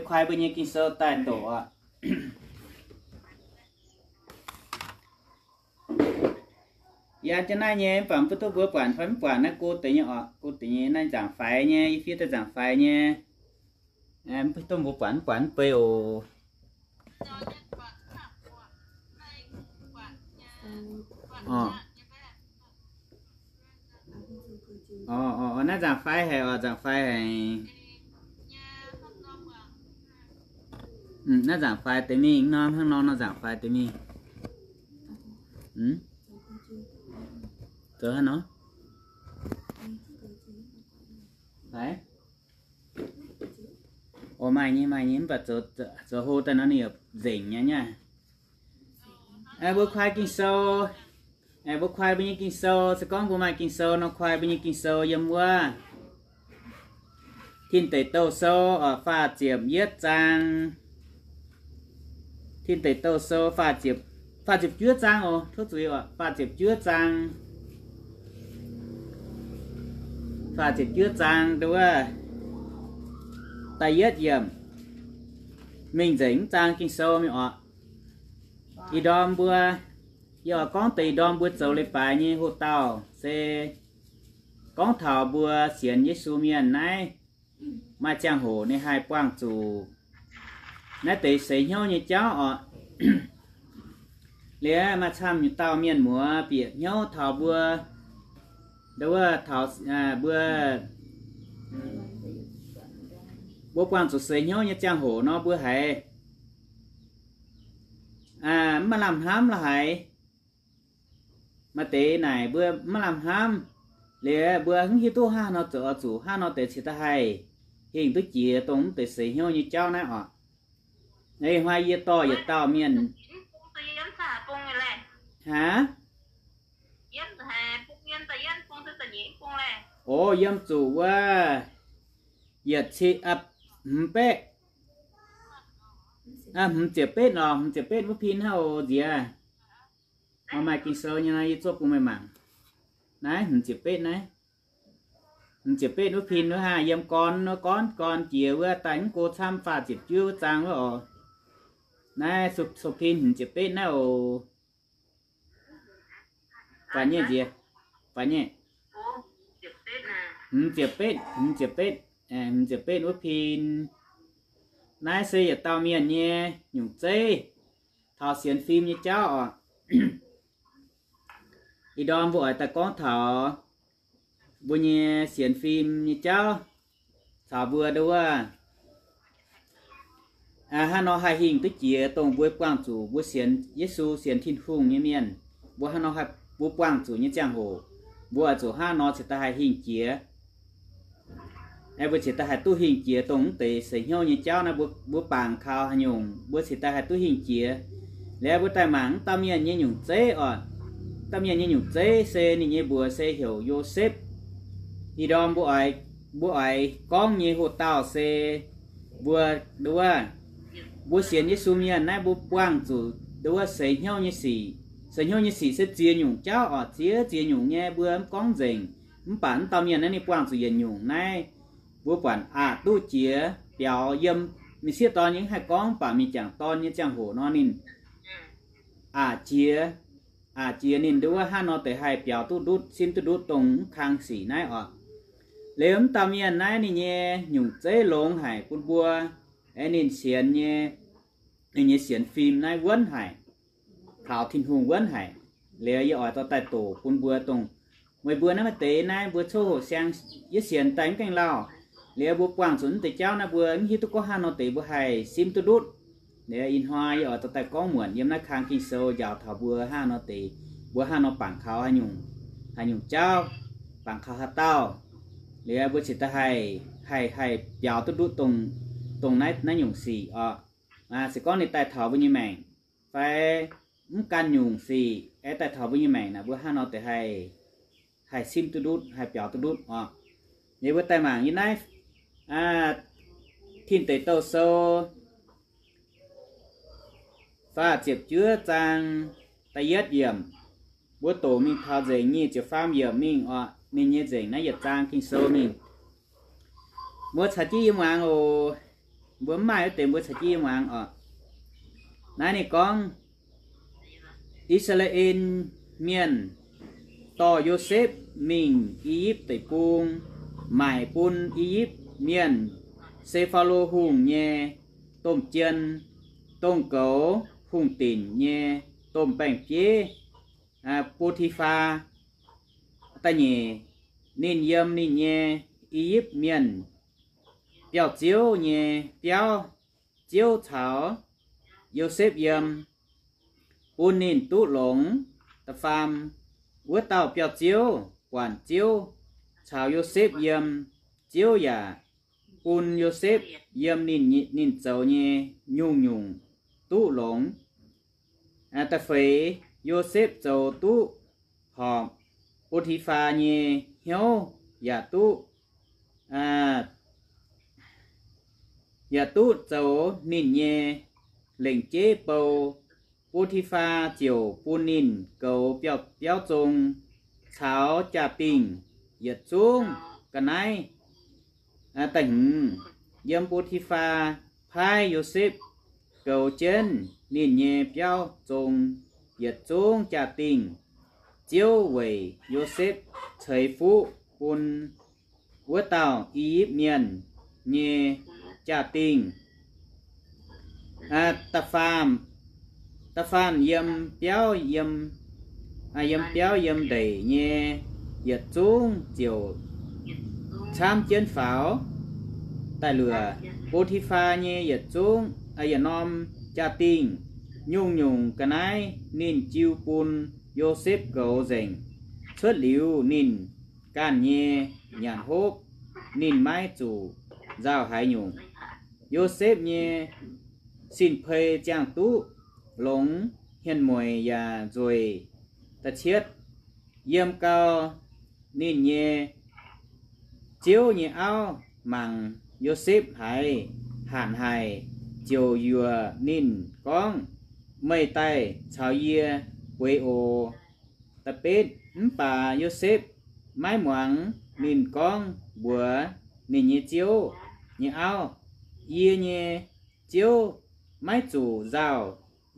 Kuaai mbuo nyei Ging-Sou daaih doqc oc. Yaac jienv naaiv nyei, mv baac mv duqv mbuo buatc fai mv buatc naaiv go deix nyei oc. Go deix nyei naaiv nzaangc faix nyei, yie fiev daaih nzaangc faix nyei. Mv duqv mbuo buatc mv buatc mv bei oc. Naaiv nzaangc faix haic oc, nzaangc faix haic. Naaiv nzaangc faix deix mingh, norm hnangv nor nor nzaangc faix deix mingh. Zoux haaix nor? Haiz? Oc, maaih nyei, maaih nyei, mv baac zoux hlo daaih nor ninh yaac nzengc nyei nyei. Mbuo kuaai Ging-Sou, mbuo kuaai mbuo nyei Ging-Sou, se gorngv mbuo maaih Ging-Sou nor, kuaai mbuo nyei Ging-Sou yiem wuov Tin Deic Douh Sou, faah ziepc yietv zaang. Tin Deic Douh Sou faah ziepc, faah ziepc juov zaang oc, tov zuiz oc, faah ziepc juov zaang. Faah ziepc juov zaang nduov, da'yietv yiemc mingh nzengc mv zaang Ging-Sou mingh oc. Ih ndorm mbuo, yie oix gorngv deix ih ndorm mbuo zoux leiz-baaix nyei hoc-dauh se gorngv taux mbuo sienx Yesu mienh naaiv maaih ziangh hoc ninh haih buangh zuqc naaiv deix seix hnyouv nyei jauv oc. Liuz maaih camv nyei dauh mienh muoz bieqc hnyouv taux mbuo, nduov taux mbuo, mbuo buangh zuqc seix hnyouv nyei ziangh hoc nor mbuo haiz mv maaih lamh hnamv la'haiz. Maaih deix naaic mbuo mv maaih lamh hnamv, liuz mbuo mv hiuv duqv hnangv haaix nor zoux oix zuqc hnangv haaix nor deix cingx daaih haih hingh duqv jiex dongh mv deix seix hnyouv nyei jauv naaiv oc. Hnoi yie dorh yietc dauh mienh. Aav, o, yiem zuqc wuov yietc cin, hmz betv, hmz ziepc betv oc, hmz ziepc betv wuov pin hnangv oc nziex. Maaih Ging-Sou nyei nor yie zuov bun meih mangc. Naaiv hmz ziepc betv naaiv. Hmz ziepc betv wuov pin wuov haah, yiem gorn wuov gorn gorn jiex wuov daaih mv go camv faah ziepc juov wuov zaang wuov oc. Naaiv sou pin hmz ziepc betv naaiv oc. Faah nyei nziex, faah nyei. Hmz ziepc betv, hmz ziepc betv, hmz ziepc betv wuov pin. Naaiv se yietc dauh mienh nyei nyungc zeiv taux sienx fim nyei jauv oc. Ih ndorm mbuo oix daaih gorngv taux mbuo nyei sienx fim nyei jauv caux mbuo nduov hnangv nor haih hingh duqv jiex dongh mbuo buangh zuqc mbuo sienx Yesu, sienx Tin-Hungh nyei mienh, mbuo hnangv nor haih, mbuo buangh zuqc nyei ziangh hoc, mbuo oix zuqc hnangv nor cingx daaih haih hingh jiex. Mbuo cingx daaih haih duqv hingh jiex dongh mv deix seix hnyouv nyei jauv naaiv, mbuo bangc kaux haaix nyungc mbuo cingx daaih haih duqv hingh jiex. Liuz mbuo daaih mangc mv dauh mienh nyei nyungc zeiv oc. Dauh mienh nyei nyungc zeiv se ninh nyei mbuox se heuc Yosepv. Ih ndorm mbuo oix, mbuo oix gorngv nyei hoc-dauh se mbuo nduov, mbuo sienx Yesu mienh naaiv mbuo buangh zuqc nduov seix hnyouv nyei sic. Seix hnyouv nyei sic se ziex nyungc jauv oc, ziex ziex nyungc nyei mbuo mv gorngv nzengc. Mv baac mv dauh mienh naaiv ninh buangh zuqc yietc nyungc naaiv, mbuo buatc aqc duqv jiex biaux yiem, m'sieqv dorn nyei mv haih gorngv, mv baac mingh jangc dorn nyei ziangh hoc nor ninh aqc jiex, aqc jiex ninh nduov hnangv nor deix haih biaux duqv ndutv, simv duqv ndutv dongh mv kang sic naaiv oc. Liuz mv dauh mienh naaiv ninh nyei nyungc zeiv longx haic bun mbuo, aeqv, ninh sienx nyei, ninh nyei sienx fim naaiv wuonv haic, kaux Tin-Hungh wuonv haic. Liuz yie oix dorh daaih doqc bun mbuo dongh meih mbuo naaiv maaih deix naaiv mbuo coqv hoqc siang, yie sienx daaih mv gaengh lauh. Liuz mbuo buangh zuqc mv deix jauv naaiv mbuo mv hiuv duqv gorngv hnangv nor deix mbuo haih simv duqv ndutv. Liuz ih hnoi yie oix dorh daaih gorngv muonc yiem naaiv kang Ging-Sou njaaux taux mbuo hnangv nor deix, mbuo hnangv nor bangc kaux haaix nyungc, haaix nyungc jauv, bangc kaux haaix dauh, liuz mbuo cingx daaih haih, haih, haih biaux duqv ndutv dongh, dongh naaiv, naaiv nyungc sic oc. Se gorngv ninh daaih taux mbuo nyei maengc fai mv gan nyungc sic aeqv, daaih taux mbuo nyei maengc naaic, mbuo hnangv nor deix haih, haih simv duqv ndutv, haih biaux duqv ndutv oc. Liuz mbuo daaih mangc yie naaiv Tin Deic Douh Sou faah ziepc juov zaang da'yietv yiemc. Mbuo doqc mingh taux nzengc nyic ziepc faam yiemc mingh oc. Ninh nyei nzengc naaiv yietc zaang Ging-Sou mingh. Mbuo caux jienv yie muangx oc. mbuo mv maaih wuov deix mbuo caux jienv yiem muangx oc. Naaiv ninh gorngv, I^saa^laa^en Mienh dorh Yosepv mingh I^yipv Deic-Bung, maaic bun I^yipv Mienh, se Faalo Hungh nyei domh jien, dongh goux hungh dinc nyei domh baeng-bieiv, Bo^ti^faa. Da'nyeic, ninh yiem ninh nyei I^yipv Mienh biauv-ziouv nyei biauv, ziouv caux Yosepv yiem, bun ninh duqv longx. Da'faam, wuov dauh biauv-ziouv buatc ziouv caux Yosepv yiem, ziouv yaac bun Yosepv yiem ninh, ninh zoux nyei nyungc-nyungc duqv longx. Da'feix, Yosepv zoux duqv horpc Bo^ti^faa nyei hnyouv, yaac duqv, yaac duqv zoux ninh nyei lengc jeiv bou. Bo^ti^faa ziouc bun ninh goux biauv, biauv zong caux jaa-dingh yietc zungv ga'naaiv. Da'hmz, yiem Bo^ti^faa paaiv Yosepv goux jienv ninh nyei biauv zong yietc zungv jaa-dingh. Ziouv weic Yosepv ceix fuqv bun wuov dauh I^yipv Mienh nyei jaa-dingh. Da'faam, da'faam yiem biauv, yiem, yiem biauv yiem ndeic nyei yietc zungv ziouc camv jienv faaux. Da'luoqc, Bo^ti^faa nyei yietc zungv, yietc norm jaa-dingh, nyungc-nyungc ga'naaiv ninh jiu bun Yosepv goux nzengc. Cuotv liuz ninh ganh nyei nyanc hopv, ninh maiv zuqc nzauh haaix nyungc. Yosepv nyei sin-pei ziangh duqv longx, hmien mueic yaac nzueic. Da'cietv, yiem gau ninh nyei ziouv nyei auv mangc Yosepv haiz hanc haic, ziouc yuoqc ninh gorngv, Meih daaih caux yie bueix oc. Da'betv, mv baac Yosepv maiv muangx. Ninh gorngv mbuox ninh nyei ziouv nyei auv, Yie nyei ziouv maiv zuqc nzauh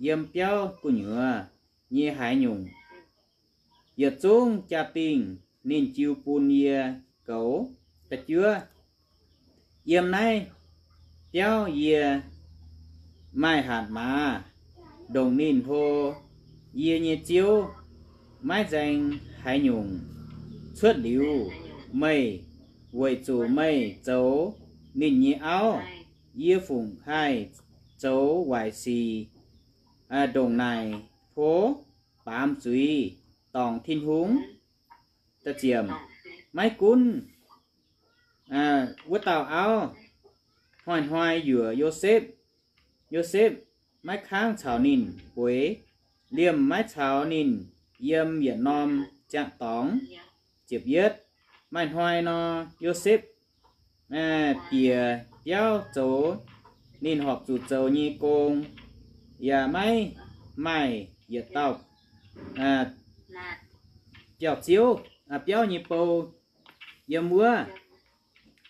yiem biauv gu'nyuoz nyei haaix nyungc. Yietc zungv jaa-dingh ninh jiu bun yie goux. Da'juov, yiem naaiv biauv yie maaih hatc maaz ndongc ninh hlo. Yie nyei ziouv maiv nzaeng haaix nyungc. Cuotv liuz meih, weic zuqc meih zoux ninh nyei auv, yie fungc haih zoux waaic sic ndongc naaic hlo, baamz zuiz dorngc Tin-Hungh? Da'ziepc, maiv gunv wuov dauh auv hnoi-hnoi yuoqc Yosepv, Yosepv maiv kangv caux ninh bueix, liemh maiv caux ninh yiem yietc norm ziangh dorngx. Ziepc yietv, maaih hnoi nor, Yosepv bieqc biauv zoux ninh horpc zuqc zoux nyei gong, yaac maiv maaih yietc dauh biauv-ziouv, biauv nyei bou yiem wuov.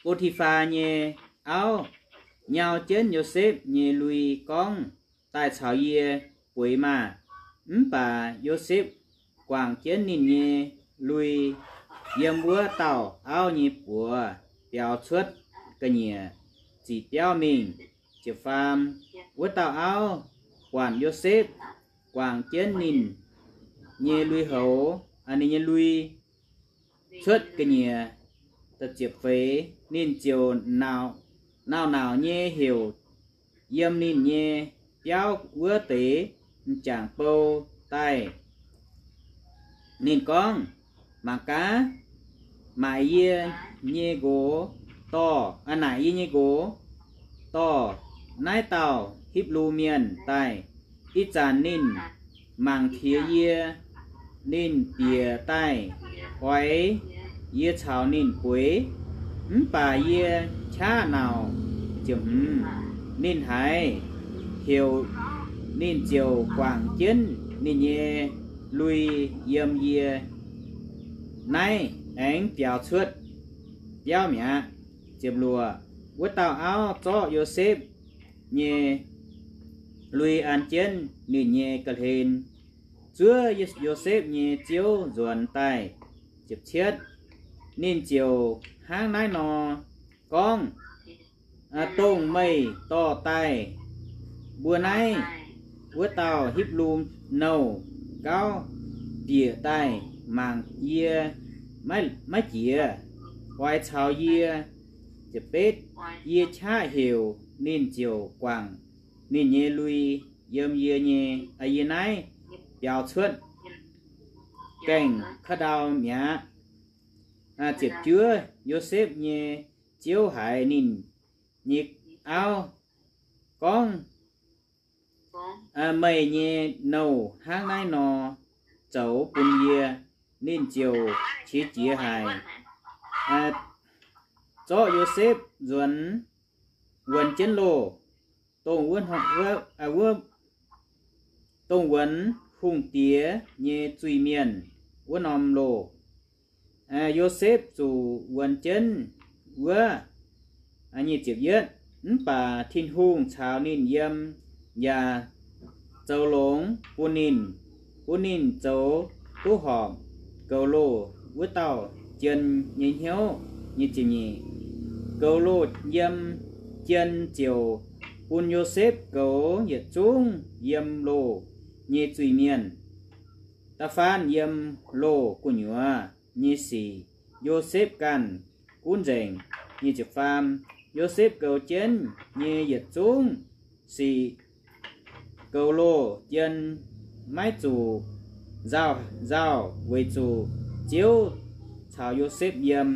Bo^ti^faa nyei auv nyau jienv Yosepv nyei lui gorngv, Daaih caux yie bueix maah! Mv baac Yosepv guangc jienv ninh nyei lui yiem wuov dauh auv nyei buoz biaux cuotv ga'nyiec ziqc biauv mingh. Ziepc faam, wuov dauh auv buatc Yosepv guangc jienv ninh nyei lui-houx, ninh nyei lui cuotv ga'nyiec, ziepc feix, ninh ziouc nauc-nauc nyei heuc yiem ninh nyei biauv wuov deix m'jangc bou daaih. Ninh gorngv, Mangc gaav, maaic yie nyei nqox dorh, naaic yie nyei nqox dorh naaiv dauh Hipv^lu Mienh daaih. Ih zanc ninh mangc qiex yie, ninh bieqc daaih oix yie caux ninh bueix, mv baac yie qaqv nauc. Ziepc hmz, ninh haiz heuc, ninh ziouc guangc jienv ninh nyei lui yiem yie naaiv aengx biaux cuotv biauv mi'aqv. Ziepc luoqc, wuov dauh auv zorqv Yosepv nyei lui an jienv ninh nyei ga'hlen, zuov Yosepv nyei ziouv nzuonx daaih. Ziepc cietv, ninh ziouc hnangv naaiv nor gorngv, Dongh meih dorh daaih mbuo naaiv wuov dauh Hipv^lu nouh gauv bieqc daaih mangc yie maiv jiex, oix caux yie, yie qaqv heuc ninh ziouc guangc ninh nyei lui yiem yie nyei, yie naaiv biaux cuotv gaengh ka'ndau mi'aqv. Ziepc juov, Yosepv nyei ziouv haiz ninh nyei auv gorngv, Meih nyei nouh hnangv naaiv nor zoux bun yie. Ninh ziouc qiex jiez haic, zorqv Yosepv nzuonx wuonx jienv loh, dongh wuov, wuov, dongh wuonx hungh diex nyei zuiz-mienh wuov norm loh. Yosepv zuqc wuonx jienv wuov. Nyic ziepc yietv, mv baac Tin-Hungh caux ninh yiem yaac zoux longx bun ninh, bun ninh zoux duqv horpc goux loh wuov dauh jien nyei hnyouv. Nyic ziepc nyeic, goux loh yiem jien ziouc bun Yosepv goux yietc zungv yiem loh nyei zuiz-mienh, da'faanh yiem loh gu'nyuoz nyei sic Yosepv ganh gunv nzengc. Nyic ziepc faam, Yosepv goux jienv nyei yietc zungv sic, goux loh jien maiv zuqc nzauh nzauh, weic zuqc Ziouv caux Yosepv yiem.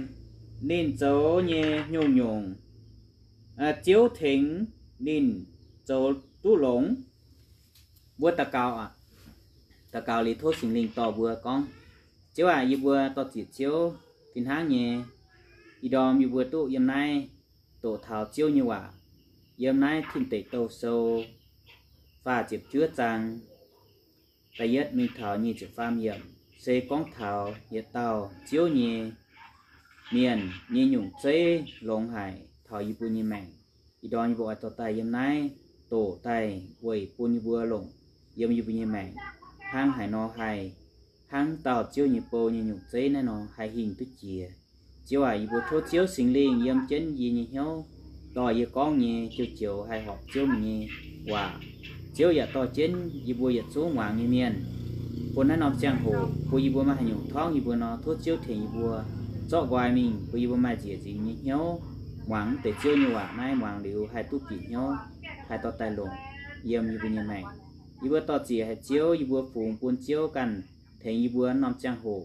Ninh zoux nyei nyungc-nyungc, Ziouv tengx ninh zoux duqv longx. Mbuo daux gaux, daux gaux liuz tov Singx Lingh dorh mbuo gorngv, Ziouv aac, yie mbuo dorh ziec Ziouv fih hnangv nyei, ih ndorm yie mbuo duqv yiem naaiv doqc taux Ziouv nyei waac, yiem naaiv Tin Deic Douh Sou faah ziepc juov zaang, da'yietv mingh taux nyic ziepc faam yiemc, se gorngv taux yietc dauh Ziouv nyei mienh nyei nyungc zeiv longx haic taux yie mbuo nyei maengc. Ih ndorm yie mbuo oix dorh daaih yiem naaiv doqc daaih weic bun yie mbuo longc yiem yie mbuo nyei maengc, hnangv haaix nor haih, hnangv dauh Ziouv nyei bou nyei nyungc zeiv naaiv nor haih hingh duqv jiex. Ziouv aac, yie mbuo tov Ziouv Singx Lingh yiem jienv yie nyei hnyouv, dorh yie gorngv nyei joux-joux haih horpc Ziouv meih nyei waac. Ziouv yaac dorh jienv yie mbuo yietc zungv muangx nyei mienh, bun naaiv norm ziangh hoc bun yie mbuo maaih haaix nyungc torngv yie mbuo nor, tov Ziouv tengx yie mbuo zorqv nqoi mingh, bun yie mbuo maaih nzieqc nzingx nyei hnyouv muangx deix Ziouv nyei waac naaiv, muangx liuz haih duqv bieqc hnyouv, haih dorh daaih longc yiem yie mbuo nyei maengc. Yie mbuo dorh ziec haic Ziouv, yie mbuo fungx bun Ziouv ganh tengx yie mbuo norm ziangh hoc.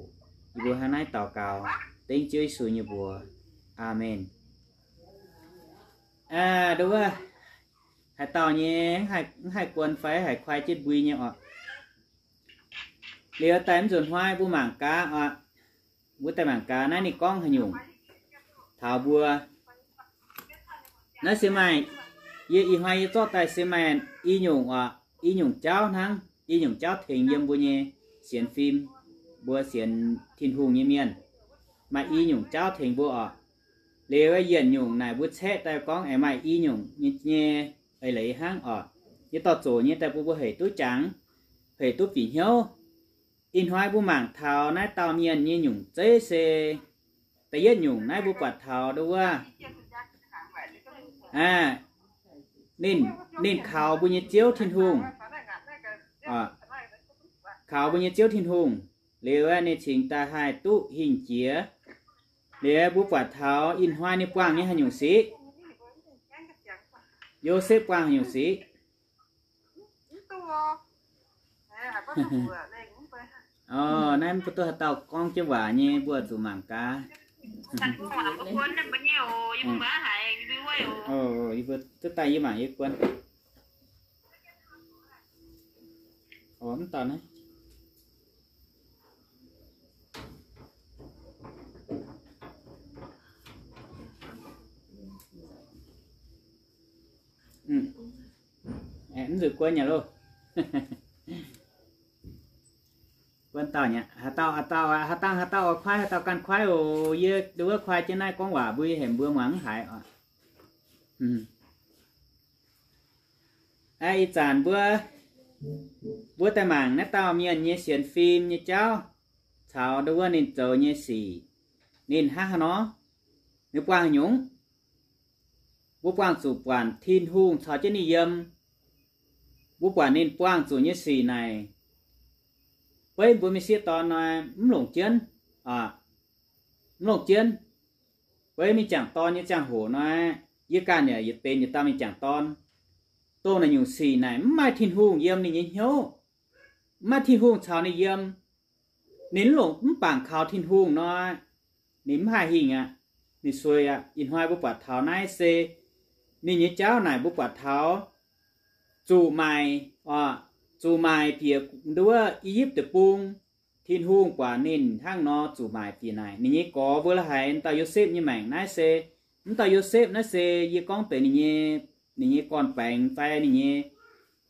Yie mbuo hnangv naaiv daux gaux dengv Ziouv Yesu nyei mbuox. Aamen. Aa, nduov, haaix dauh nyei mv haih guon fai haiz kuaai jienv mbui nyei oc. Liuz daaih mv nzunc hnoi mbuo mangc gaax oc. Mbuo daaih mangc gaax naaiv ninh gorngv haaix nyungc taux mbuo. Naaiv se maaih, yie ih hnoi yie zorqv daaih se maaih i nyungc oc, i nyungc jauv hnangv, i nyungc jauv tengx yiem mbuo nyei sienx fim, mbuo sienx Tin-Hungh nyei mienh. Maaih i nyungc jauv tengx mbuo oc. Liuz yietc nyungc naaic mbuo caeqv daaih gorngv aengx maaih i nyungc nyei, nyei eix leiz hnangv oc. Yie dorh zoqc nyei daaih bun mbuo hec duqv jangx, hec duqv bieqc hnyouv. Ih hnoi mbuo mangc taux naaiv dauh mienh nyei nyungc zeiv se da'yietv nyungc naaiv mbuo buatc taux nduov wuov, aa, ninh, ninh kaux mbuo nyei Ziouv Tin-Hungh, kaux mbuo nyei Ziouv Tin-Hungh, liuz ninh cingx daaih haih duqv hingh jiex. Liuz mbuo buatc taux ih hnoi ninh buangh nyei haaix nyungc sic? Yosepv buangh haaix nyungc sic? Orv, naaiv mbuo duqv haaix dauh gorngv jienv waac nyei, mbuo zuqc mangc gaax. Yie mbuo duqv daaih yie mangc yie guon. Orv, mv dauh naaiv. Mv zuqc guon nyei loh. Guon dauh nyei, haaix dauh, haaix dauh, haaix dauh, haaix dauh oix kuaaiv, haaix dauh ganh kuaaiv oc. Yie nduov kuaaiv jienv naaiv gorngv waac mbuo hemx mbuo muangx mv haiz oc. Ih zanc mbuo, mbuo daaih mangc naaiv dauh mienh nyei sienx fim nyei jauv caux ndo wuov ninh zoux nyei sic, ninh hnangv haaix nor, ninh buangh nyungc. Mbuo buangh zuqc buatc Tin-Hungh caux jienv ninh yiem. Mbuo buatc ninh buangh zuqc nyei sic naaic, beiv mbuo mingh sieqv dorn nor mv longc jienv, mv longc jienv. Beiv mingh jangc dorn nyei ziangh hoc nor, yie ganh yaac yietc benx yietc dauh mingh jangc dorn. Dongh naaic nyungc sic naaic mv maaih Tin-Hungh yiem ninh nyei hnyouv, mv maaih Tin-Hungh caux ninh yiem. Ninh mv longc, mv bangc kaux Tin-Hungh nor, ninh mv haih hingh aqv. Ninh suei aqv. Ih hnoi mbuo buatc taux naaiv se ninh nyei jauv naaic mbuo buatc taux zuqc maaic, zuqc maaic bieqc ndo wuov I^yipv Deic-Bung. Tin-Hungh buatc ninh hnangv nor zuqc maaic bieqc naaic, ninh nyei gorx mbuo la'haiz dauh Yosepv nyei maengc. Naaiv se, mv dauh Yosepv naaiv se yie gorngv deix ninh nyei, ninh nyei gorn-baengx fai ninh nyei,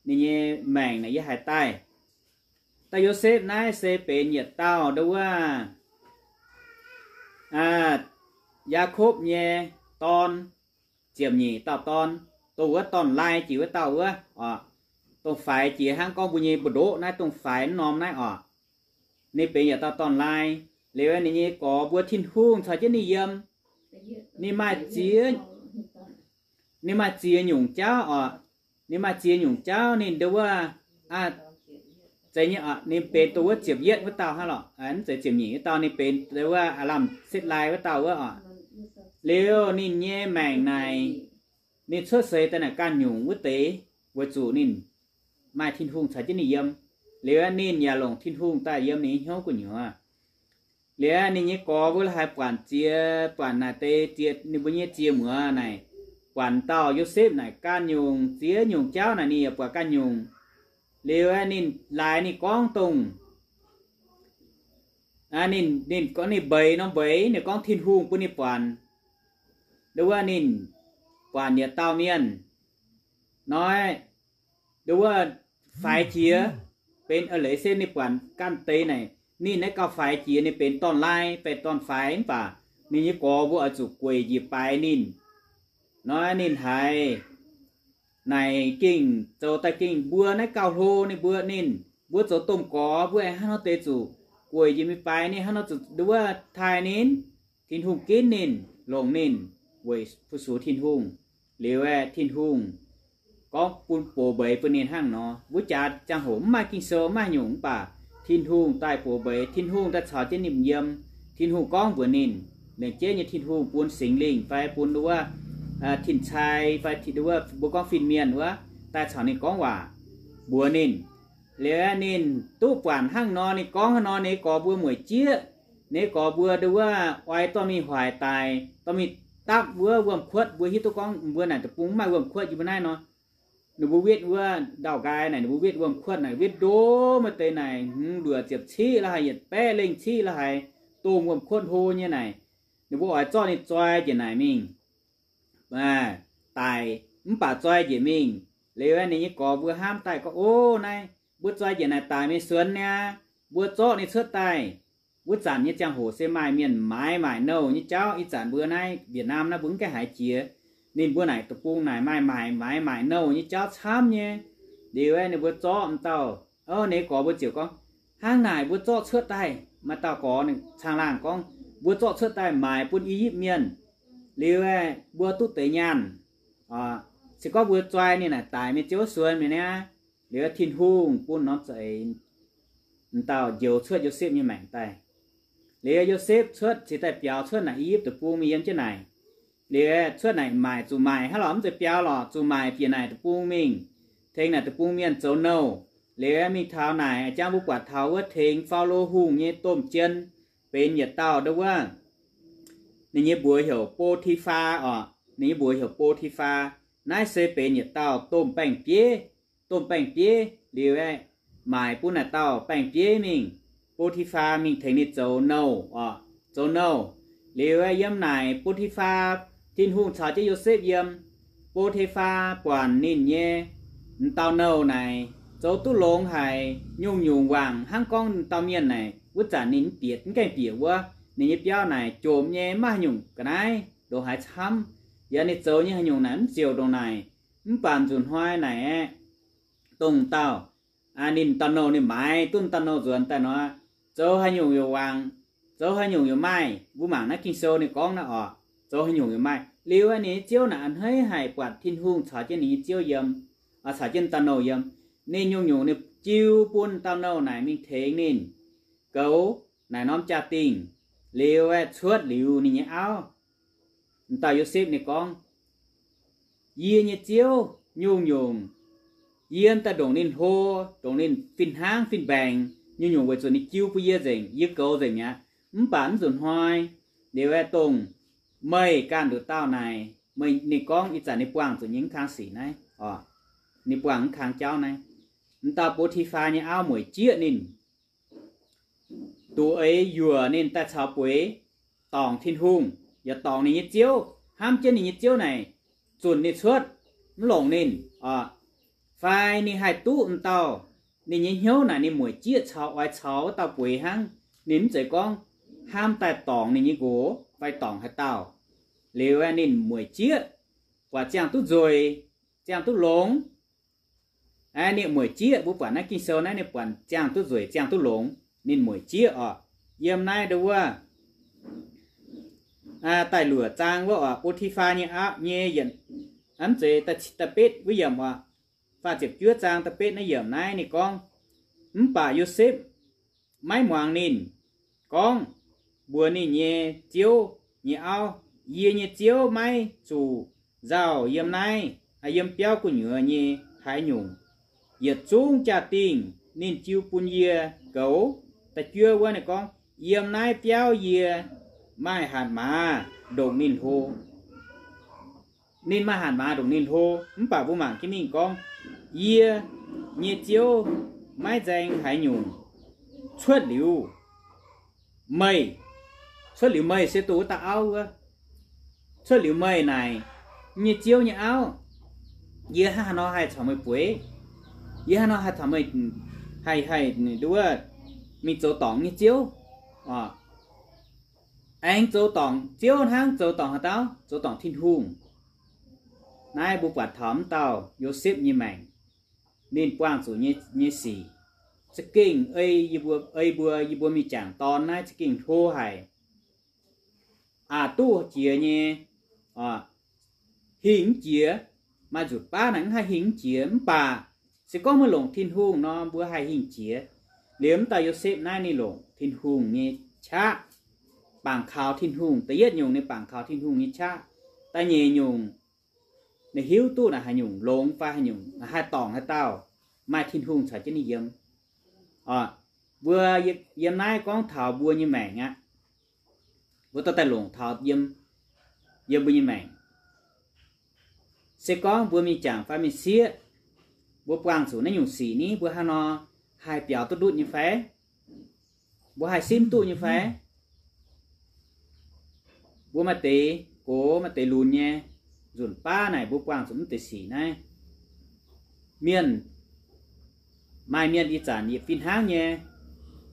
ninh nyei maengc naaic yie haiz daaih. Dauh Yosepv naaiv se benx yietc dauh ndo wuov Yaakopv nyei dorn, ziepc nyeic dauh dorn, dongh wuov dorn-laai jiex wuov dauh wuov oc. Dongh faix jiex hnangv gorngv mbuo nyei mbu'ndoqv naaiv, dongh faix mv norm naaiv oc. Ninh benx yietc dauh dorn-laai. Liuz ninh nyei gorx mbuo Tin-Hungh caux jienv ninh yiem. Ninh maaih ziex, ninh maaih ziex nyungc jauv oc. Ninh maaih ziex nyungc jauv ninh ndo wuov, zeiz nyei oc, ninh benx dongh wuov ziepc yietv wuov dauh hnangv lorqc, mv zeiz ziepc nyeic wuov dauh, ninh benx ndo wuov aav lamh setv lai wuov dauh wuov oc. Liuz ninh nyei maengc naaic, ninh cuotv seix daaih naaic ganh nyungc wuov deix, weic zuqc ninh maaih Tin-Hungh caux jienv ninh yiem. Liuz ninh yaac longc Tin-Hungh daaih yiem ninh nyei hnyouv gu'nyuoz. Liuz ninh nyei gorx mbuo la'haiz buatc ziex, buatc naaic deix ziex, ninh mbuo nyei ziex muoz naaic, buatc dauh Yosepv naaic ganh nyungc ziex nyungc jauv naaic ninh yaac buatc ganh nyungc. Liuz ninh laaix ninh gorngv dongh, ninh, ninh gorngv ninh mbeix nor mbeix, ninh gorngv Tin-Hungh bun ninh buatc, ndo wuov ninh buatc yietc dauh mienh nor, ndo wuov faix jiex, benx a'leiz se ninh buatc ganh deix naaic, ninh naaiv gauh faix jiex, ninh benx dorn-laai, benx dorn-faix, mv baac ninh nyei gorx mbuo oix zuqc gueic njiec baaix ninh. Nor ninh haiz naaic gengh zoux daaih gengh mbuo naaiv gauh hlo ninh mbuo, ninh mbuo zoux domh gorx mbuo aengx hnangv nor deix zuqc gueic njiec mingh baaix ninh, hnangv nor zuqc ndo wuov taaih ninh. Tin-Hungh ginv ninh, longc ninh weic fu-sux Tin-Hungh. Liuz aeqv, Tin-Hungh gorngv bun box mbeix bun ninh hnangv nor. Wuov jaax ziangh hoc mv maaih Ging-Sou, mv maaih nyungc, mv baac Tin-Hungh daaih box mbeix, Tin-Hungh daaih caux jienv ninh yiem. Tin-Hungh gorngv mbuox ninh, lengc jeiv nyei Tin-Hungh bun Singx Lingh fai bun wuov tin-cai fai wuov mbuo gorngv fin-mienh wuov daaih caux ninh gorngv waac, mbuox ninh. Liuz aeqv, ninh duqv buatc hnangv nor, ninh gorngv hnangv nor, ninh gorx mbuo mueic jieqv. Ninh gorx mbuo ndo wuov oix dorh mingh hoic daic, dorh mingh dapv wuov wuom-kuotv. Mbuo hiuv duqv gorngv mbuo naaic deic-bung mv maaih wuom-kuotv yie mbuo naaiv nor. Ninh mbuo wetv wuov ndau-nqaai naaic, ninh mbuo wetv wuom-kuotv naaic, wetv ndo maaih deix naaic, hmz, luoqc ziepc ciqv la'haic, yietc baeqv lengh ciqv la'haic, domh wuom-kuotv hlo nyei naaic. Ninh mbuo oix zorqv ninh zoi njiec naaic mingh daic, mv baac zoi njiec mingh. Liuz aeqv, ninh nyei gorx mbuo hnamv daaih gorngv, O, naaiv mbuo zoi njiec naaic daic mingh suonx niaa, mbuo zorqv ninh cuotv daaih. Wuov zanc nyei ziangh hoc se maaih mienh maaiz maaic nouh nyei jauv. Ih zanc mbuo naaiv Việt Nam naaiv mbuo mv gaengh haiz jiex. Ninh mbuo naaic deic-bung naaic maaih maaic, maaiz maaic nouh nyei jauv camv nyei. Liuz aeqv, ninh mbuo zorqv m'dauh, o, ninh gorx mbuo ziouc gorngv, Hnangv naaic mbuo zorqv cuotv daaih. Maaih dauh gorx ninh caangh laangh gorngv, Mbuo zorqv cuotv daaih maaic bun I^yipv Mienh. Liuz aeqv, mbuo duqv deix nyaanh. Se gorngv mbuo zoi ninh naaic daic mingh ziouv suonx mingh niaa. Liuz Tin-Hungh bun norm za'eix m'dauh njoux cuotv Yosepv nyei maengc daaih. Liuz Yosepv cuotv cingx daaih biaux cuotv naaic I^yipv Deic-Bung mingh yiem jienv naaic. Liuz cuotv naaic maaic, zuqc maaic hnangv lorqc, mv zeiz biaux lorqc, zuqc maaic bieqc naaic deic-bung mingh, tengx naaic deic-bung mienh zoux nouh. Liuz mingh taux naaic, jangv mbuo buatc taux wuov tengx Faalo Hungh nyei domh jien, benx yietc dauh ndo wuov, ninh nyei mbuox heuc Bo^ti^faa oc. Ninh nyei mbuox heuc Bo^ti^faa. Naaiv se benx yietc dauh domh baeng-bieiv. Domh baeng-bieiv liuz aeqv, maaic bun naaic dauh baeng-bieiv mingh. Bo^ti^faa mingh tengx ninh zoux nouh oc, zoux nouh. Liuz aeqv, yiem naaic Bo^ti^faa, Tin-Hungh caux jienv Yosepv yiem. Bo^ti^faa buatc ninh nyei m'dauh nouh naaic zoux duqv longx haic, nyungc-nyungc wangc hnangv gorngv dauh mienh naaic, wuov zanc ninh mv bieqc, mv gaengh bieqc wuov, ninh nyei biauv naaic jomc nyei, mv maaih haaix nyungc ga'naaiv ndongc haaix camv. Yaac ninh zoux nyei haaix nyungc naaic mv ziouc ndongc naaic. Mv baac nzunc hnoi naaic aeqv, dongh dauh, ninh dauh nouh ninh maaiz duqv dauh nouh nzuonx daaih nor, zoux haaix nyungc yaac wangc, zoux haaix nyungc yaac maaih. Mbuo mangc naaiv Ging-Sou ninh gorngv naaiv oc, zoux haaix nyungc yaac maaih. Liuz ninh nyei ziouv naaic a'hneiv haic buatc Tin-Hungh caux jienv ninh nyei ziouv yiem, caux jienv dauh nouh yiem. Ninh nyungc-nyungc ninh jiu bun dauh nouh naaic mingh tengx ninh goux naaic norm jaa-dingh. Liuz aeqv, cuotv liuz ninh nyei auv, dauh Yosepv ninh gorngv, yie nyei ziouv nyungc-nyungc yie daaih ndongc ninh hlo, ndongc ninh fin-hnangv fin-mbaengx nyungc-nyungc weic zuqc ninh jiu bun yie nzengc, yie goux nzengc mi'aqv. Mv baac mv nzunc hnoi, liuz aeqv, dongh meih ganh nduqc dauh naaic, meih, ninh gorngv ih zanc ninh buangh zuqc nyei mv kang sic naaiv oc, ninh buangh mv kang jauv naaiv. M'dauh Bo^ti^faa nyei auv mueic jieqv ninh, duqv eix yuoqc ninh daaih caux bueix dorngc Tin-Hungh, yaac dorngc ninh nyei ziouv, hnamv jienv ninh nyei ziouv naaic zunc ninh cuotv, mv longc ninh oc. Fai ninh haih duqv m'dauh ninh nyei hnyouv naaic ninh mueic jieqv caux oix caux wuov dauh bueix hnangv. Ninh mv zeiz gorngv hnamv daaih dorngc ninh nyei nqox fai dorngc haaix dauh. Liuz aeqv, ninh mueic jieqv, buatc ziangh duqv nzueic, ziangh duqv longx. Aeqv, ninh mueic jieqv, mbuo buatc naaiv Ging-Sou naaiv ninh buatc ziangh duqv nzueic, ziangh duqv longx, ninh mueic jieqv oc. Yiem naaiv ndau wuov da'luoqc zaang wuov oc, Bo^ti^faa nyei auv nyei yietc, mv zeiz, da'betv wuov yiemc oc, faah ziepc juov zaang da'betv naaiv yiemc naaiv ninh gorngv, mv baac Yosepv maiv muangx ninh, gorngv mbuox ninh nyei ziouv nyei auv, yie nyei ziouv maiv zuqc nzauh yiem naaiv, yiem biauv gu'nyuoz nyei haaix nyungc. Yietc zungv jaa-dingh ninh jiu bun yie goux. Da'juov wuov ninh gorngv, yiem naaiv biauv yie maaih hatc maaz ndongc ninh hlo. Ninh maaih hatc maaz ndongc ninh hlo, mv baac mbuo mangc jienv mingh gorngv, yie nyei ziouv maiv nzaeng haaix nyungc. Cuotv liuz meih, cuotv liuz meih se dongh wuov dauh auv wuov. Cuotv liuz meih naaic, yie nyei ziouv nyei auv, yie hnangv haaix nor haih caux meih bueix? Yie hnangv haaix nor haih caux meih, haih, haih nduov mingh zoux dorngc nyei ziouv oc? Aengx zoux dorngc ziouv hnangv, zoux dorngc haaix dauh? Zoux dorngc Tin-Hungh. Naaiv mbuo buatc taux m'dauh Yosepv nyei maengc, ninh buangh zuqc nyei, nyei sic za'gengh ei yie mbuo, ei mbuo, yie mbuo mingh jangc dorn naaiv za'gengh hlo haic. Aqc duqv jiex nyei, hingh mv jiex. Maaih nzutc baav naaic mv haih hingh mv jiex, mv baac se gorngv meih longc Tin-Hungh nor, mbuo haih hingh jiex. Liuz m'dauh Yosepv naaiv ninh longc Tin-Hungh nyei qaqv, bangc kaux Tin-Hungh. Da'yietv nyungc ninh bangc kaux Tin-Hungh nyei qaqv. Da'nyeic nyungc, ninh hiuv duqv naaic haaix nyungc longx fai haaix nyungc, haih dorngc haaix dauh, maaih Tin-Hungh caux jienv ninh yiem. Mbuo yiem naaiv gorngv taux mbuo nyei maengc aqv. Mbuo dorh daaih longc taux yiem, yiem mbuo nyei maengc. Se gorngv mbuo mingh jangc fai mingh sieqv, mbuo buangh zuqc naaiv nyungc sic ni, mbuo hnangv nor haih biaux duqv ndutv nyei fai? Mbuo haih simv duqv nyei fai? Mbuo maaih deix gox maaih deix lunx nyei, nzunc baav naaic mbuo buangh zuqc mv deix sic naaiv. Mienh, maaih mienh ih zanc yietc fih hnangv nyei,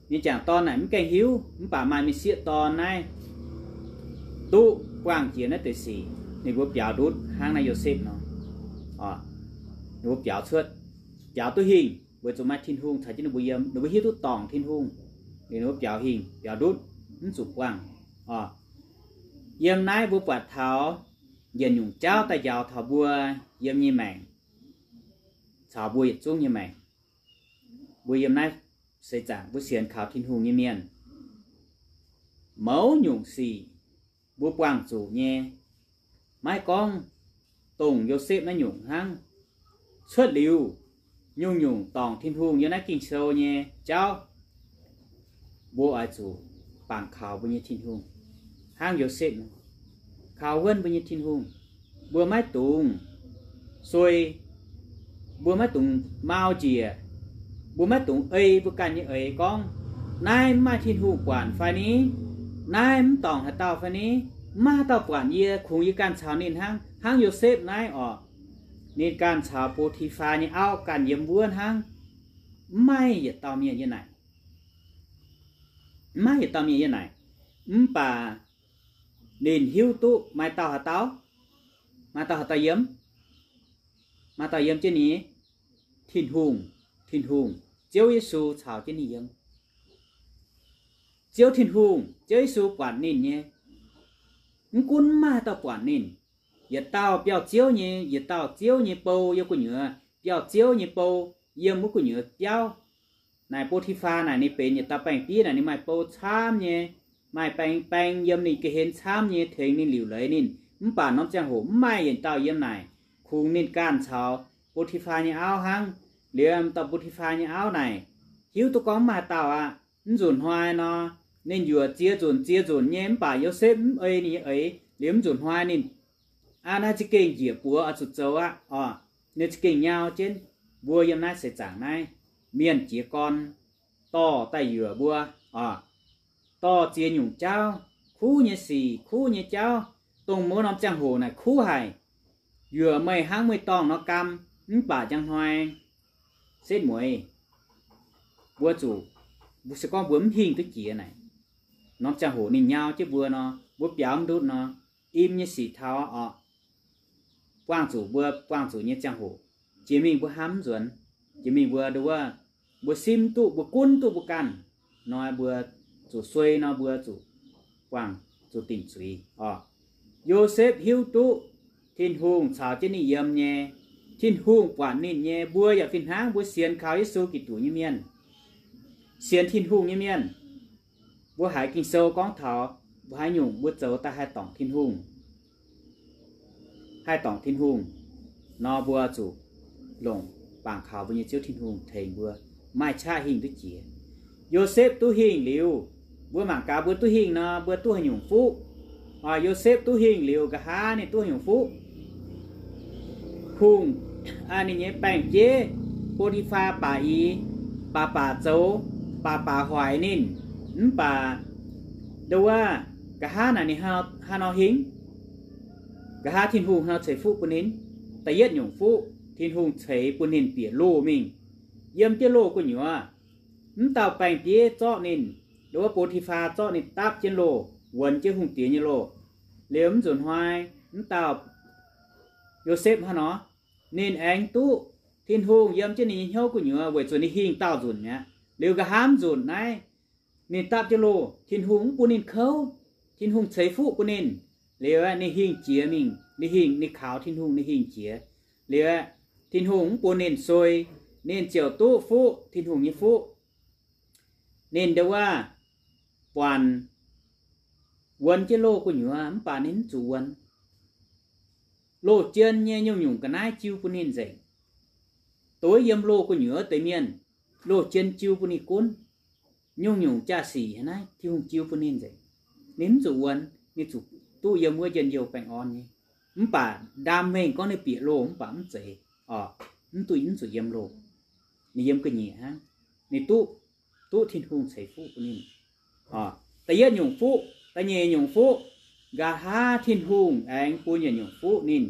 ninh jangc dorn naaic mv gaengh hiuv, mv baac maaih mingh sieqv dorn naaiv duqv buangh jiex naaiv deix sic, ninh mbuo biaux ndutv hnangv naaiv Yosepv nor. Ninh mbuo biaux cuotv, biaux duqv hingh weic zuqc maaih Tin-Hungh caux jienv ninh mbuo yiem, ninh mbuo hiuv duqv dorngc Tin-Hungh, ninh mbuo biaux hingh biaux ndutv, mv zuqc buangh. Yiem naaiv mbuo buatc taux yietc nyungc jauv daaih njaaux taux mbuo yiem nyei maengc caux mbuo yietc zungv nyei maengc. Mbuo yiem naaiv seix zaangc mbuo sienx kaux Tin-Hungh nyei mienh, mouz nyungc sic mbuo buangh zuqc nyei, maiv gorngv dongh Yosepv naaiv nyungc hnangv. Cuotv liuz nyungc-nyungc dorngc Tin-Hungh yiem naaiv Ging-Sou nyei jauv, mbuo oix zuqc bangc kaux mbuo nyei Tin-Hungh hnangv Yosepv kaux wuonv mbuo nyei Tin-Hungh. Mbuo maiv dungx suei, mbuo maiv dungx mau njiec, mbuo maiv dungx ei mbuo ganh nyei eix gorngv, naaiv mv maaih Tin-Hungh buatc fai ni? Naaiv mv dorngc haaix dauh fai ni? Mv maaih haaix dauh buatc yie, kungx yie ganh caux ninh hnangv. Hnangv Yosepv naaiv orqc, ninh ganh caux Bo^ti^faa nyei auv ganh yiem wuov hnangv. Mv maaih yietc dauh mienh yiem naaic, mv maaih yietc dauh mienh yiem naaic. Mv baac ninh hiuv duqv maaih dauh haaix dauh, maaih dauh haaix dauh yiem, maaih dauh yiem jienv ninh. Tin-Hungh, Tin-Hungh, Ziouv Yesu caux jienv ninh yiem. Ziouv Tin-Hungh, Ziouv Yesu buatc ninh nyei. Mv gunv mv maaih haaix dauh buatc ninh. Yietc dauh biauv-ziouv nyei, yietc dauh ziouv nyei bou yiem gu'nyuoz, biauv-ziouv nyei bou yiem wuov gu'nyuoz biauv. Naaic Bo^ti^faa naaic ninh benx yietc dauh baeng-bieiv naaic, ninh maaih bou camv nyei, maaih baeng-baeng yiem ninh ga'hlen camv nyei tengx ninh liuc leiz ninh. Mv baac norm ziangh hoc mv maaih yietc dauh yiem naaic, kungx ninh ganh caux Bo^ti^faa nyei auv hnangv. Liuz dauh Bo^ti^faa nyei auv naaic hiuv duqv gorngv mv maaih dauh aqv. Mv nzunc hnoi nor, ninh yuoqc ziex nzunc ziex nzunc nyei, mv baac Yosepv mv ei ninh nyei eix. Liuz mv nzunc hnoi ninh, aa, naaiv za'gengh njiec buoz oix zuqc zoux aqv oc. Ninh za'gengh nyau jienv, mbuo yiem naaiv seix zaangc naaiv, mienh jiez gorn dorh daaih yuoqc mbuo oc. Dorh ziex nyungc jauv, kuv nyei sic, kuv nyei jauv, dongh mbuo norm ziangh hoc naaic kuv haic. Yuoqc meih hnangv meih dorngh nor gaam, mv baac njang hnoi setv mueiz, mbuo zuqc, mbuo se gorngv mbuo mv hingh duqv jiex naaic, norm ziangh hoc ninh nyau jienv mbuo nor, mbuo biaux mv ndutv nor, im nyei sic taux oc. Buangh zuqc mbuo buangh zuqc nyei ziangh hoc, jiex mingh mbuo hnamv nzuonx, jiex mingh mbuo nduov, mbuo simv duqv, mbuo gunv duqv mbuo ganh, hnoi mbuo zuqc suei nor mbuo zuqc buangh zuqc dingc zuiz oc. Yosepv hiuv duqv Tin-Hungh caux jienv ninh yiem nyei, Tin-Hungh buatc ninh nyei. Mbuo yaac fih hnangv, mbuo sienx kaux Yesu Giduc nyei mienh, sienx Tin-Hungh nyei mienh, mbuo haiz Ging-Sou gorngv taux mbuo haaix nyungc mbuo zoux daaih haih dorngc Tin-Hungh, haih dorngc Tin-Hungh nor, mbuo zuqc longc bangc kaux mbuo nyei Ziouv Tin-Hungh tengx mbuo, maaih qaqv hingh duqv jiex. Yosepv duqv hingh liuz, mbuo mangc gaax mbuo duqv hingh nor, mbuo duqv haaix nyungc fuqv? Oc, Yosepv duqv hingh liuz, nqa'haav ninh duqv haaix nyungc fuqv? Hungh, ninh nyei baeng-bieiv Bo^ti^faa baac i, baac baac zoux, baac baac hoic ninh. Mv baac nduov, nqa'haav naaic ninh haaix nor hingh? Nqa'haav Tin-Hungh haaix nor ceix fuqv bun ninh? Da'yietv nyungc fuqv, Tin-Hungh ceix bun ninh bieqc loh mingh, yiem jienv loh gu'nyuoz. Mv dauh baeng-bieiv zorqv ninh, nduov, Bo^ti^faa zorqv ninh dapv jienv loh, wuonx jienv hungh diex nyei loh. Liuz mv nzunc hnoi, mv dauh Yosepv haaix nor, ninh aengx duqv Tin-Hungh yiem jienv ninh nyei hnyouv gu'nyuoz weic zuqc ninh hingh daauh nzunc mi'aqv. Liuz nqa'haav mv nzunc naaiv, ninh dapv jienv loh, Tin-Hungh mv bun ninh kouv, Tin-Hungh ceix fuqv bun ninh. Liuz ninh hingh jiex mingh, ninh hingh, ninh kaux Tin-Hungh, ninh hingh jiex. Liuz Tin-Hungh mv bun ninh suei, ninh ziouc duqv fuqv, Tin-Hungh nyei fuqv. Ninh nduov, buatc wuonx jienv loh gu'nyuoz mv baac ninh mv zuqc wuonx. Loh jien nyei nyungc-nyungc ga'naaiv jiu bun ninh nzengc. Dongh wuov yiem loh gu'nyuoz deix mienh, loh jien jiu bun ninh gunv. Nyungc-nyungc jaa-sic naaiv Tin-Hungh jiu bun ninh nzengc. Ninh mv zuqc wuonx, ninh zuqc duqv yiem wuov njien-youh baengh orn nyei. Mv baac ndaam mengh gorngv ninh bieqc loh mv baac mv zeiz, oc, mv duqv, mv zuqc yiem loh. Ninh yiem ga'nyiec hnangv. Ninh duqv, duqv Tin-Hungh ceix fuqv bun ninh. Da'yietv nyungc fuqv, da'nyeic nyungc fuqv, nqa'haav Tin-Hungh aengx bun yietc nyungc fuqv ninh.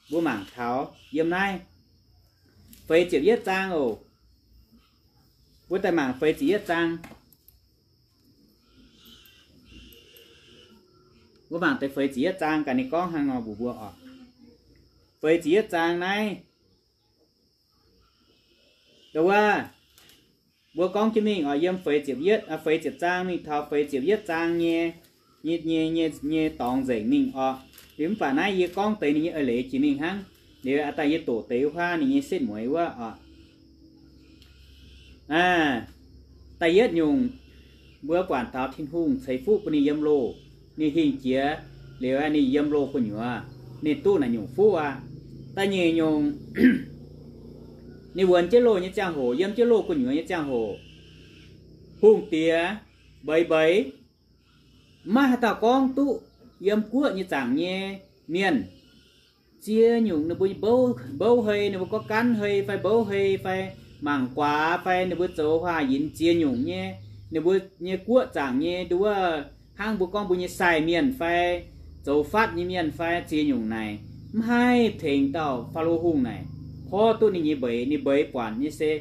Mbuo mangc taux yiem naaiv feix ziepc yietv zaang oc. Mbuo daaih mangc feix ziepc yietv zaang. Mbuo mangc deix feix ziepc yietv zaang gaax ninh gorngv hnangv nor mbuox mbuo oc. Feix ziepc yietv zaang naaiv, nduov, mbuo gorngv jienv mingh oc, yiem feix ziepc yietv, feix ziepc zaang mingh taux feix ziepc yietv zaang nyei, nyei, nyei, nyei dorngx nzengc mingh oc. Liuz mv baac naaiv yie gorngv deix ninh nyei eix leiz jiex mingh hnangv. Liuz daaih yie doqc deix wuov huaav ninh nyei setv mueiz wuov oc. Da'yietv nyungc, mbuo buatc taux Tin-Hungh ceix fuqv bun ninh yiem loh, ninh hingh jiex liuz ninh yiem loh gu'nyuoz, ninh duqv naaic nyungc fuqv aqv. Da'nyeic nyungc, ninh wuonx jienv loh nyei ziangh hoc, yiem jienv loh gu'nyuoz nyei ziangh hoc, hungh diex mbeix mbeix, maiv maaih haaix dauh gorngv duqv yiem guoqv nyei zaangc nyei mienh. Ziex nyungc ninh mbuo mbouv, mbouv hei, ninh mbuo gorngv gaanv hei fai mbouv hei fai mangc guaax fai ninh mbuo zoux huaax yinx ziex nyungc nyei, ninh mbuo nyei guoqv zaangc nyei nduov, hnangv mbuo gorngv mbuo nyei sai mienh fai zoux fatv nyei mienh fai ziex nyungc naaic, mv haih tengx dauh Faalo Hungh naaic porv duqv ninh nyei mbeix. Ninh mbeix buatc nyei se